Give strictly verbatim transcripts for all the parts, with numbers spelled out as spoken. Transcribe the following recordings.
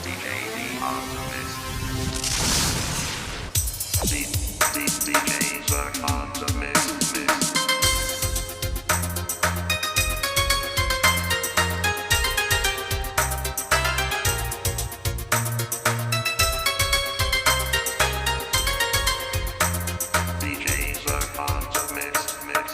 D K D on the mix. D-, D-, D K Zerk on the mix, mix. D K Zerk on the mix, mix.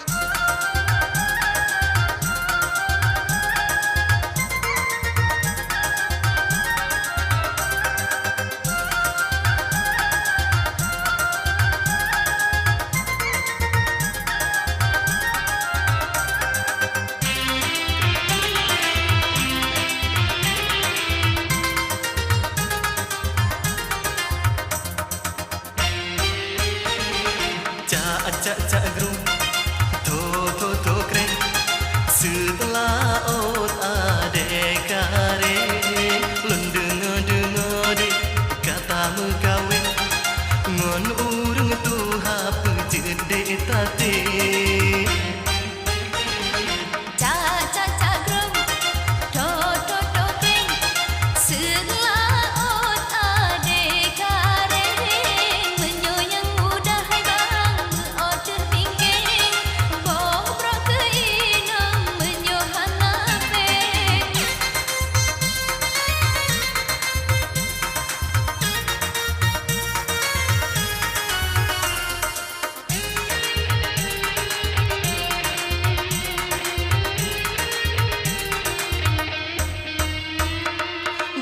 Cak, cak, cak grum, tho, tho, tho kreng. Seuteulah ôt adé kareng, lôn deungoe-deungoe deh ka tameukawen ngon ureueng tuha peujeuet deh taté. Cak, cak, cak grum, tho, tho, tho kreng, seuteulah ôt adé kareng. Meunyoe nyang muda hai bang, beuôt deuh bingkeng, boh brok keu inong meunyoe hana péng.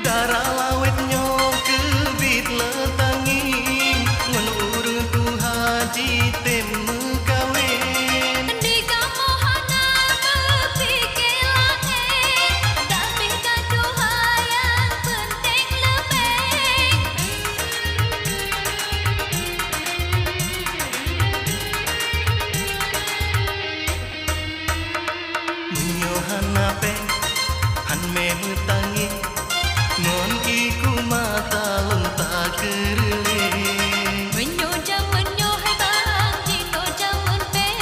Dara lawét nyoe keubiet le tangieng ngon ureueng tuha jitem meukawen. Di kamoe hana meupike laén, tapi ka tuha nyang peunteng leubeh. Meunyoe hana péng, han mé meutangieng, ngon iku mata lôn takeureuléng. Meunyoe jameun nyoe hai bang, jinoe jameun péng,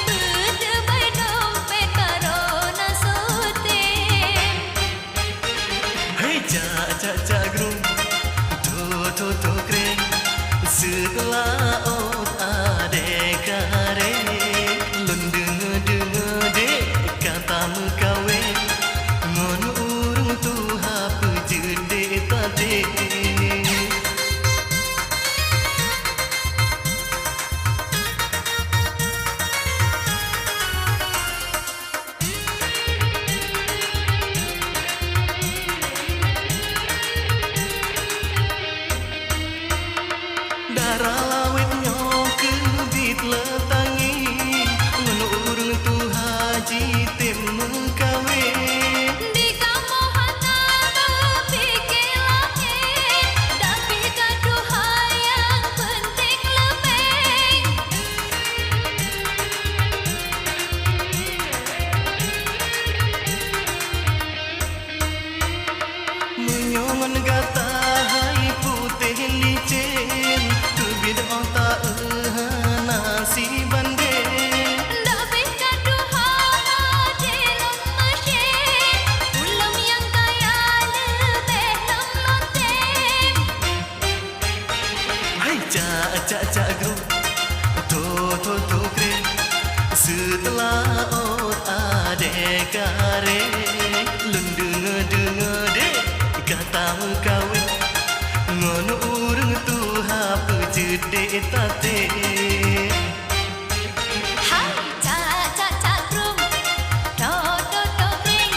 beuteubai dompet barô na sutem. Hei cak, cak, cak grum, tho, tho, tho kreng, seuteulah ôt adé kareng, lôn deungoe-deungoe deh ka tameukawen ngon ureueng tuha peujeuet deh taté. Dara lawét nyoe keubiet le tangieng, ngon ureueng tuha jitem meukawen. Di kamoe hana meupike laén, tapi ka tuha nyang peunteng leubeh. Meunyoe ngon gata hai putéh licén, teubiet ôh taeu hana sibandéng. Dabeh ka tuha até lom meusyé, ulôn nyang kaya leubeh lom lonteng. Hai cak, cak, cak grum, tho, tho, tho kreng, seuteulah ôt adé kareng, lôn deungoe-deungoe deh ka tameukawen ngon ureueng tuha peujeuet deh taté. Hai cak, cak, cak grum, tho, tho, tho kreng,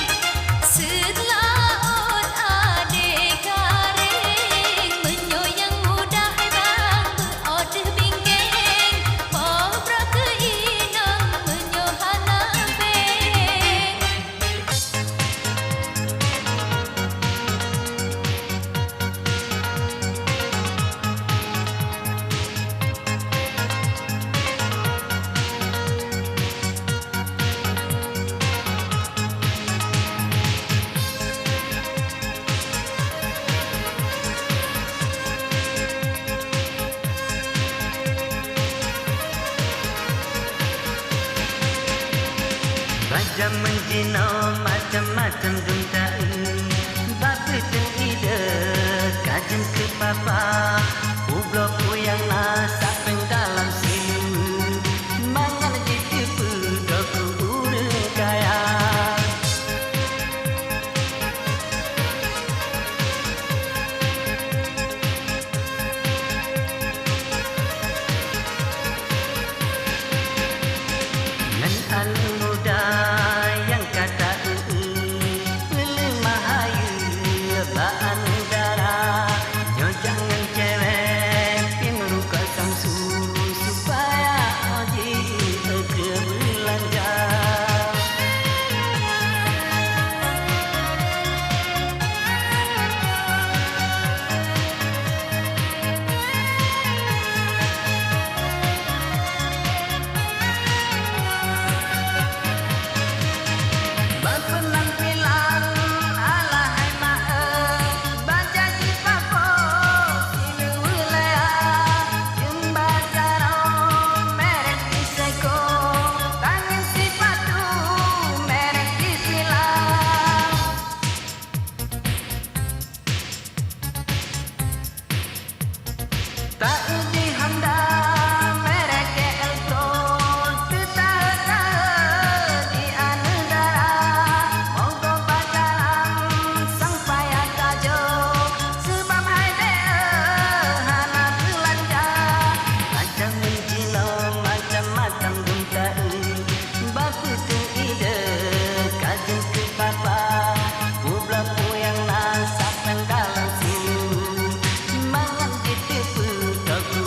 seuteulah ôt adé kareng. Meunyoe nyang muda hai bang, beuôt deuh bingkeng, boh brok keu inong meunyoe hana péng. Bak jameun jinoe macam-macam dum taeu, bak peuteueng ideh Apa, ubloe peue nyang na sapeue dalam siluweue, mangat jiteupeue droe keu ureuëng kaya. Ngon aneuëk muda nyang ka ta-eu-eu, peuleumah hayeue bak aneuëk dara. Nyoe jak ngon cewek pih meuruka samsu, supaya jeuet keu beulanja. Bak penampilan alahai meu'en, bak janji papoh siluweue lea, jeumba jaroe merek Siseko, tangieng sipatu merek Sila. Ta-eu di Honda merek G L Pro, teutahe-tahe di aneuëk dara. Monggo bak jalan sang payah tajok, seubab hai deh hana beulanja. Macam meucilong, macam-macam dum ta-eu, bak peue teuh ideh ka jeuet keu papa. Peubloe peue nyang na sapeue dalam siluweue, mangat jiteupeue droe keu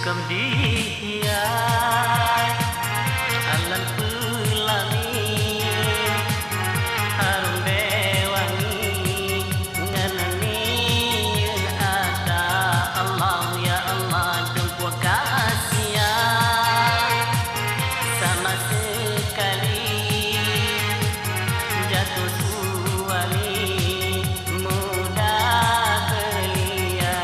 Keumudian, Alan Peulami, harôm bèe wangi, ngon minyeuk atra Allah, ya Allah, teumpat kasihan. Sama sekali jatuh suami muda belia.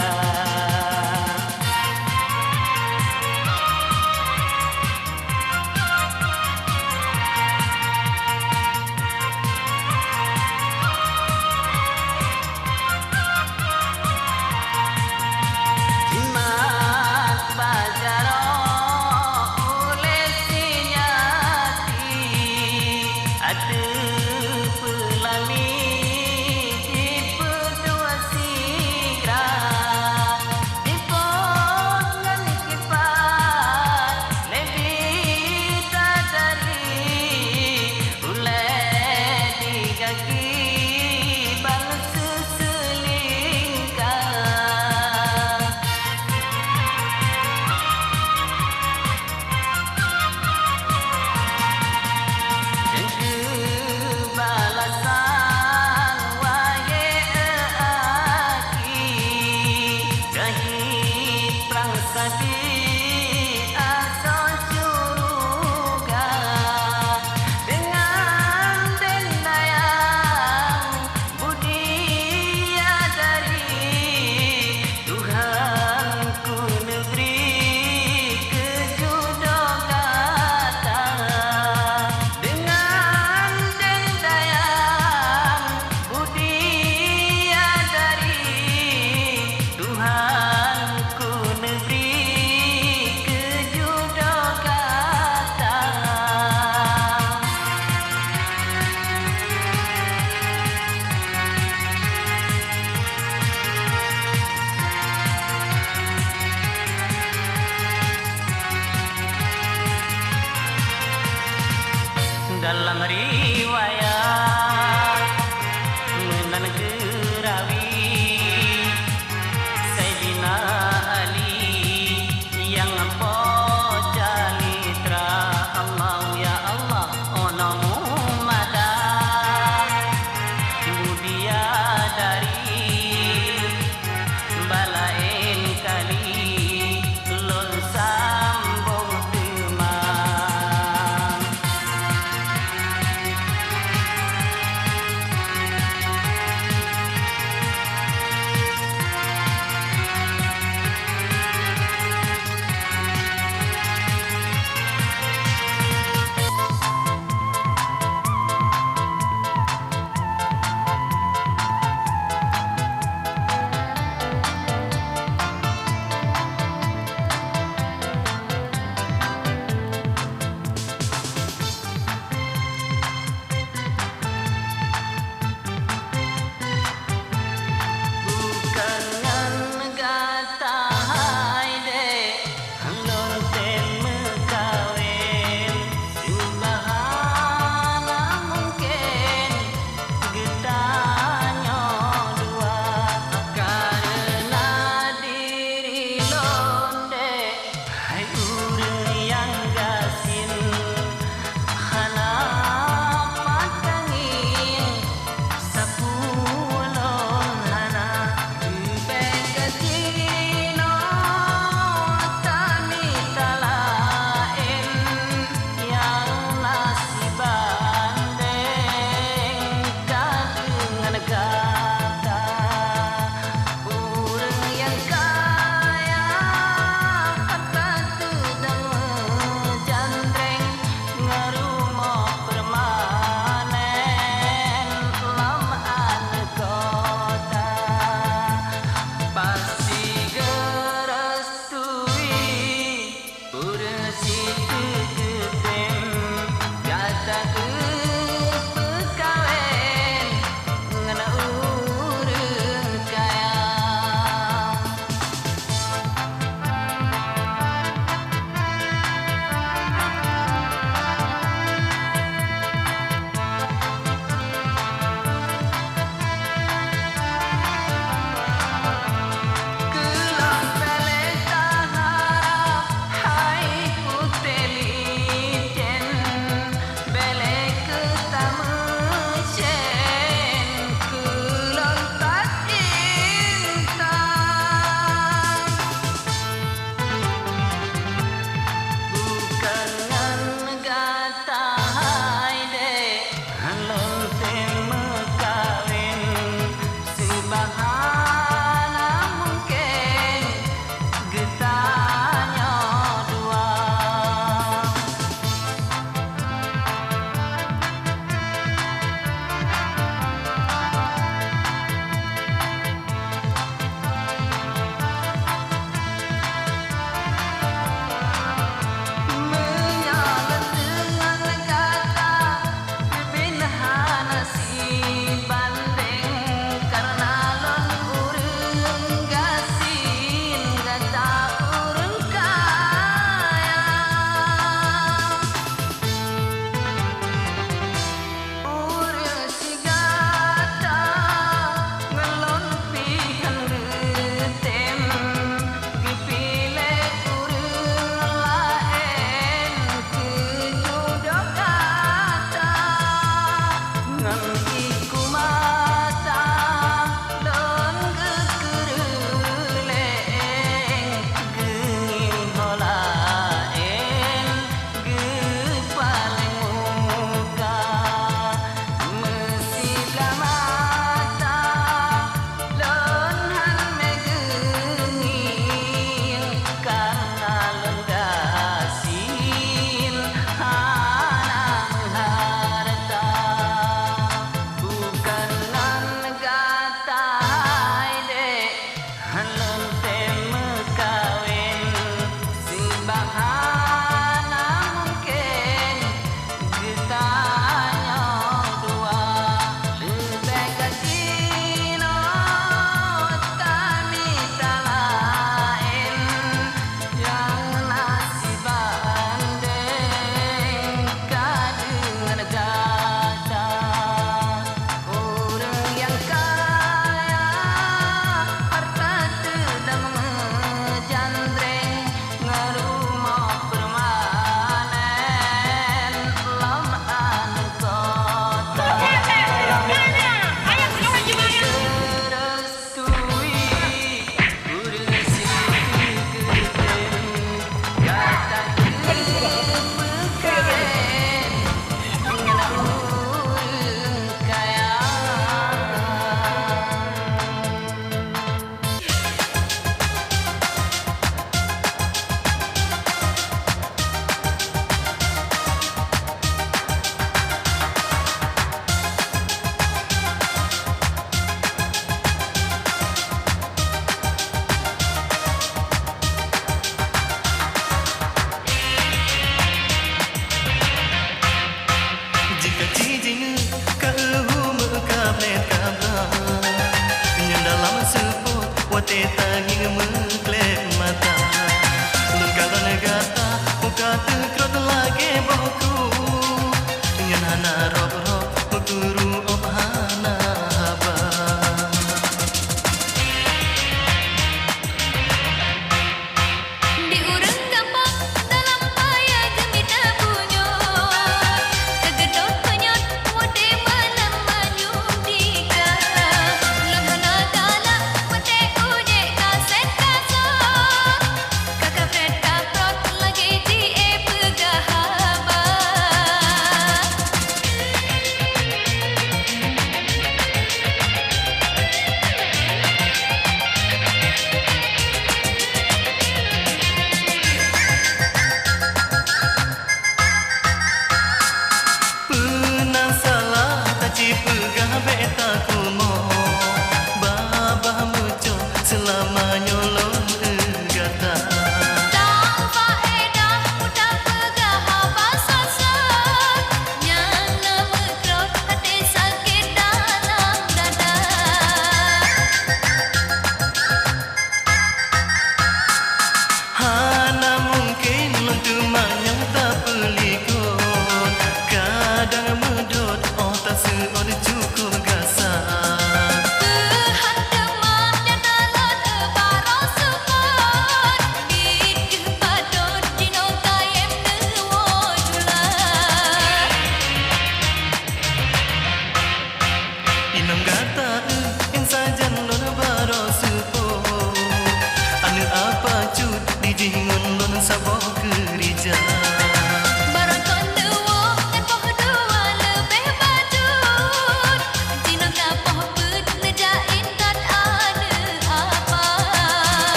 Jimat bak jaroe ulèe si Nyati, ateueh Peulami jipeuduek sigra. Dipot ngon kipat, leubeh that dari ulèe di gaki ban seuseulingka. Deungkeue balasan, wahé aki, keuhit prang sabe asoe syeuruga. Deungon dendayang budiya dari Tuhanku neubri keu judoe gata. Deungon dendayang budiya dari Tuhanku neubri keu judoe gata. Dalam riwayat meunan geurawi, Saidina Ali nyang po calitra Allah, ya Allah, oh nomu madah mulia dari balaén kali lôn sambông teuma.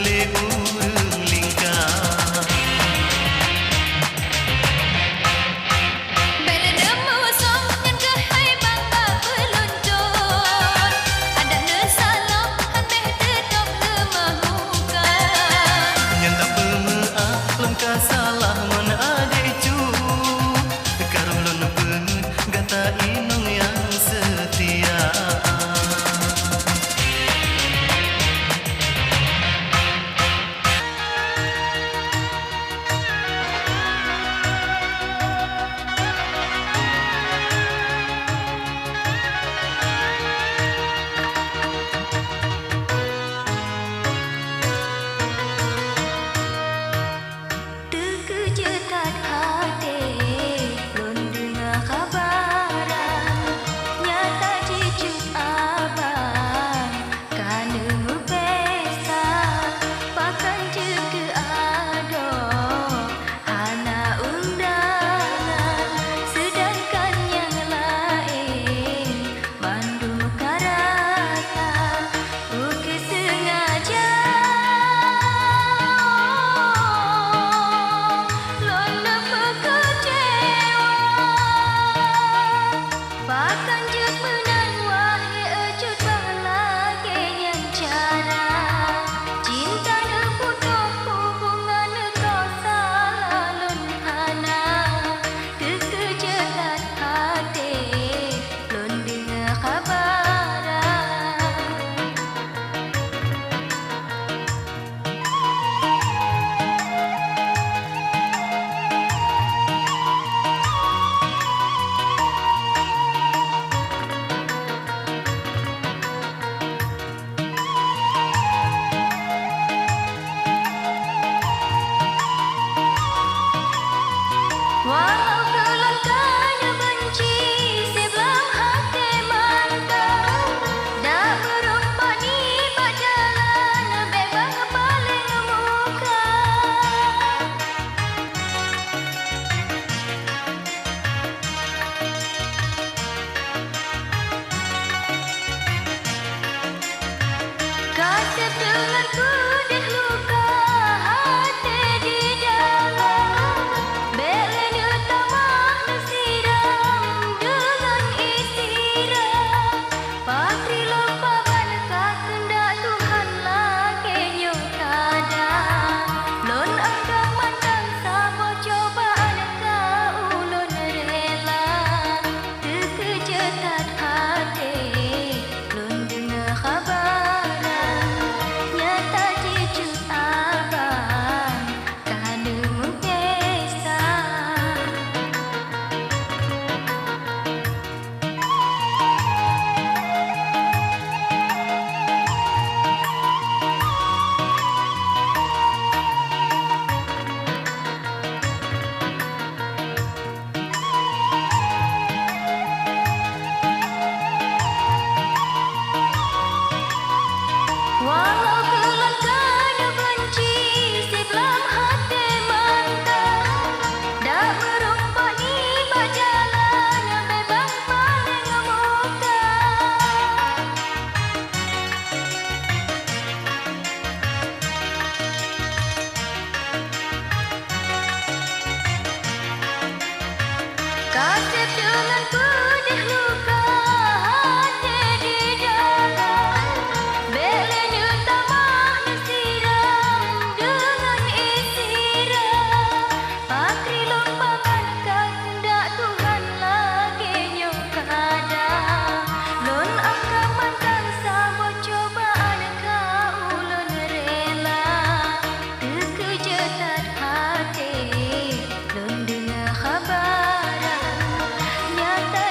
Lé ureuëng lingka. Bék leuneum meusong nyan keuhai bangga peulunton. Adat neusalong han béh teutôb leumah muka. Nyan tapeumeuáh lôn ka salah ngon adék cut. Karoh lôn peungeuet gata inong nyang seutia. Teukeujot that até lôn deungoe haba, nyata jijeuet abang ka neumeupesta, pakon jeuet keu adoe hana undangan, seudangkan nyang laén mandum ka rata. Bukeuseungaja lôn neupeukeucewa. Pakon jeuet meunan, wahé cut, bah lagée nyan cara. Cinta neuputôh, hubungan neukoh, salah lôn hana. Teukeujot that até lôn deungoe haba. Walau keu lôn ka neubeunci, siblam até mantong, dak meurumpok nibak jalan, bék bang paleng muka. Ka sép deungon peudeh luka até di dalam, bék lé neutamah neusiram deungon isiram. Pakri lôn paban ka keundak Tuhan lagée nyoe kada. Lôn anggab mantong saboh cobaan ka ulôn rela. Teukeujot that até lôn deungoe haba, nyata jijeuet abang ka neumeupesta. Walau keu lôn ka neubeunci, siblam até mantong, dak meurumpok nibak jalan, bék bang paleng muka. Ka sép deungon peudeh luka até di dalam, bék lé neutamah neusiram deungon isiram. Pakri lôn paban ka keundak Tuhan lagée nyoe kada. Lôn anggab mantong saboh cobaan ka ulôn rela. Teukeujot that até lôn deungoe haba, nyata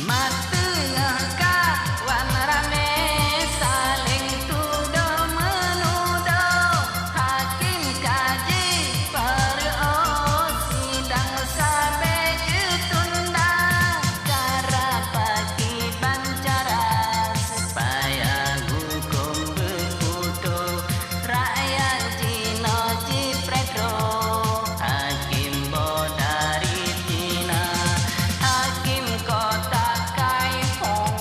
Meuteungoh ka wan ramé saléng tudoh meunudoh, hakém ka jipeureuoh sidang sabé geutunda. Cara pakriban cara supaya hukôm beuputôh, rakyat jinoe jipreh droe. Hakém boh dari Cina, hakém kota Kaihong,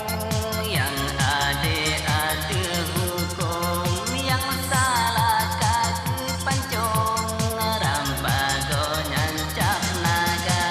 nyang adé ateueh hukôm, nyang salah ka geupancong, ram bagoe nyan cap naga.